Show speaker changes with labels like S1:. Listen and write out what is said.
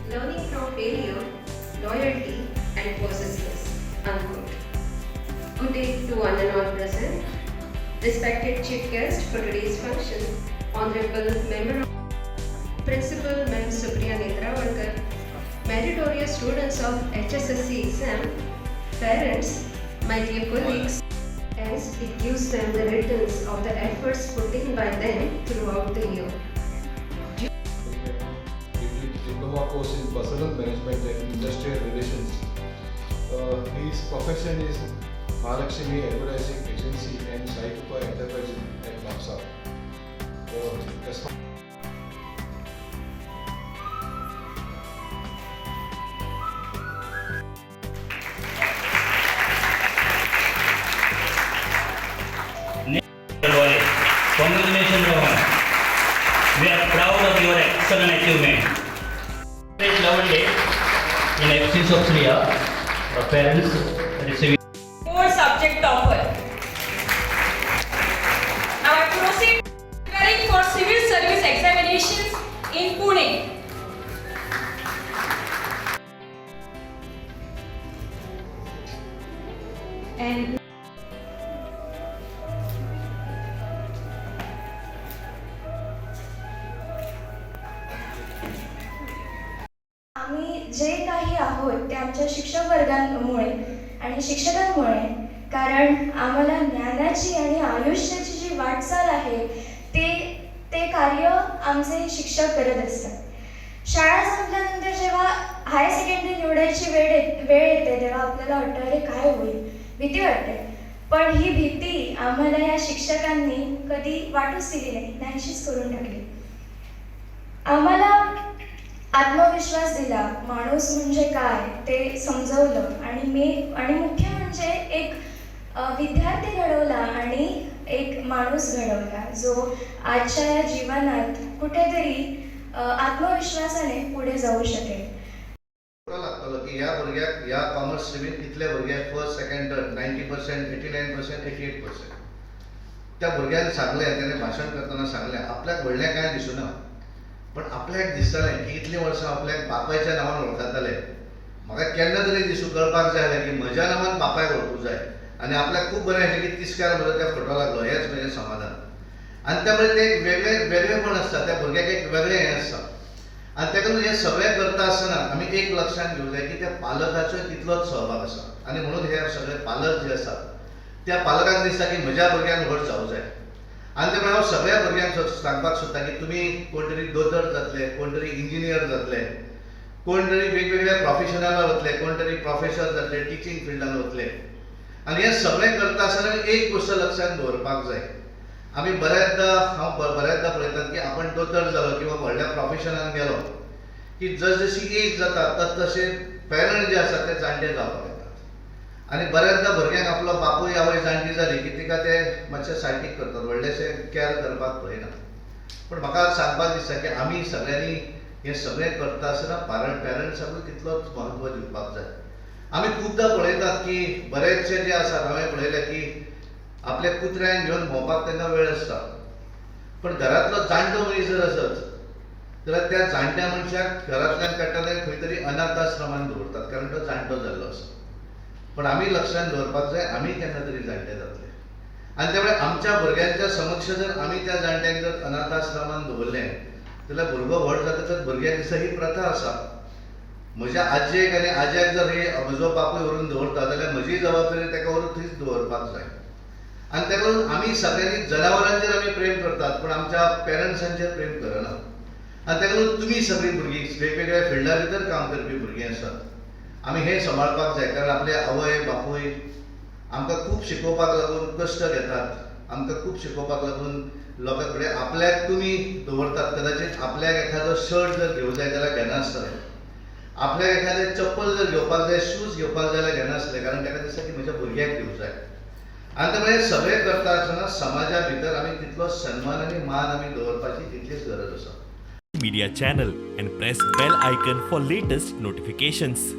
S1: Learning from failure, loyalty, and persistence. Unquote. Good day to one and all present. Respected chief guest for today's function, Honorable Member of Principal Ma'am Supriya Netravalkar, meritorious students of HSSC exam, parents, my dear colleagues, as it gives them the returns of the efforts put in by them throughout the year.
S2: Diploma course in Personnel Management and Industrial Relations. His profession is Mahalakshmi Advertising Agency and Sai Krupa Enterprises at Mapsa.
S3: Roy. Congratulations, Rohan. We are proud of your excellent achievement. Great Lavande, in absence of Shriya, the parents receiving.
S4: Four subject topper. Now I proceed preparing for civil service examinations in Pune. And
S5: आम्ही जे काही आहोत ते आमच्या शिक्षक वर्गांमुळे आणि शिक्षकांमुळे, कारण आम्हाला ज्ञानाची आणि आयुष्याची जी वाटचाल आहे ते ते कार्य आमचे शिक्षक करत असतात. शाळा संपल्यानंतर जेव्हा हायर सेकंडरी निवडायची वेळ येते, तेव्हा आपल्याला वाटतं, अरे, काय होईल? भीती वाटते. पण ही भीती आम्हाला या शिक्षकांनी कधी वाटूच दिली नाही, नाहीशीच करून टाकली. आम्हाला आत्मविश्वास दिला, माणूस म्हणजे काय ते समजवलं आणि मुख्य म्हणजे एक विद्यार्थी घडवला आणि एक माणूस घडवला, जो आजच्या या जीवनात कुठेतरी आत्मविश्वासाने पुढे जाऊ शकेल.
S6: लागतलो की ह्या भुरग्याक ह्या कॉमर्स स्ट्रिमीन कितल्या भुरग्याक first, second, third, 90%, 89%, 88%. त्या भुरग्यान सांगलें, तेणें भाशण करतना सांगलें, आपल्याक व्हडलें कांय दिसुना, पण आपल्याक दिसतालें की इतलीं वर्सां आपल्याक बापायच्या नांवान वळखताले, म्हाका केन्ना तरी दिसूं कळपाक जाय जालें की म्हज्या नांवान बापायक वळखूंक जाय आनी आपल्याक खूब बरें आशिल्लें की तिस्कार म्हजो त्या फोटो लागलो, हेंच म्हजें समाधान. आनी त्यामुळे ते एक वेगळें वेगळेपण आसता, त्या भुरग्याक एक वेगळें हें आसता. आनी ताका लागून हें सगळें करता आसतना आमी एक लक्षांत घेवंक जाय की त्या पालकाचोय तितलोच सहभाग आसा. आनी म्हणून हे सगळे पालक जे आसात, त्या पालकांक दिसता की म्हज्या भुरग्यान व्हड जावं जाय. आनी ते प्रमाणे हांव सगळ्या भुरग्यांक सांगपाक सोदता की तुमी कोण तरी दोतोर जातले, कोण तरी इंजिनियर जातले, कोण तरी वेगवेगळ्या प्रोफेशनाला वतले, कोण तरी प्रोफेसर जातले, टिचींग फिल्डान वतले. आनी हें सगळें करता आसतना एक गोश्ट लक्षांत दवरपाक जाय. आमी बऱ्याचदा, हांव बऱ्याचदा पळयतात की आपण दोतोर जालो किंवा व्हडल्या प्रोफेशनान गेलो की जसजशी एज जाता, तस तशे पेरंट जे आसात ते जाणटे जावपाक येतात. आनी बऱ्याचदा भुरग्यांक आपलो बापूय आवय जाणटी जाली की तिका ते मातशे सायडीक करतात, व्हडलेशे कॅर करपाक पळयनात. पूण म्हाका सांगपाक दिसता की आमी सगळ्यांनी हें सगळें करता आसतना पेरंट्साकूय तितलोच म्हत्व दिवपाक जाय. आमी खुबदां पळयतात की बरेचशे जे आसात, हांवें पळयलें की आपल्या कुत्र्यांक घेवन भोंवपाक तांकां वेळ आसता, पण घरांतलो जाणटो मनीस जर आसत जाल्यार त्या जाणट्या मनशाक घरांतल्यान काडटात आनी खंय तरी अनाथ आश्रमान दवरतात, कारण तो जाणटो जाल्लो आसा. पण आमी लक्षांत दवरपाक जाय, आमी केन्ना तरी जाणटे जातले आनी त्यामुळे आमच्या भुरग्यांच्या समक्ष जर आमी त्या जाणट्यांक जर अनाथ आश्रमान दवरलें जाल्यार भुरगो व्हड जातकच भुरग्याक दिसता ही प्रथा आसा. म्हज्या आजयेक आनी आज्याक जर हे म्हजो बापूय व्हरून दवरता जाल्यार म्हजी जबाबदारी ताका व्हरून थंयच दवरपाक जाय. आनी ताका लागून आमी सगळ्यांनी जनावरांचेर आमी प्रेम करतात, पूण आमच्या पेरंट्सांचेर प्रेम करना. आनी ताका लागून तुमी सगळीं भुरगीं वेगवेगळ्या फिल्डा भितर काम करपी भुरगीं आसात, आमी हें सांबाळपाक जाय, कारण आपले आवय बापूय आमकां खूब शिकोवपाक लागून कश्ट घेतात, आमकां खूब शिकोवपाक लागून लोकां कडेन आपल्याक तुमी दवरतात. कदाचित आपल्याक एखादो शर्ट जर घेवंक जाय जाल्यार घेनासतले, आपल्याक एखादें चप्पल जर घेवपाक जाय, शूज घेवपाक जाय जाल्यार घेनासले, कारण ताका दिसता की म्हज्या भुरग्याक घेवंक जाय. आनी त्यामुळे सगळें करता आसतना समाजा भितर आमी तितलो सन्मान आनी मान आमी दवरपाची तितलीच गरज आसा.
S7: Media channel and press bell icon for latest notifications.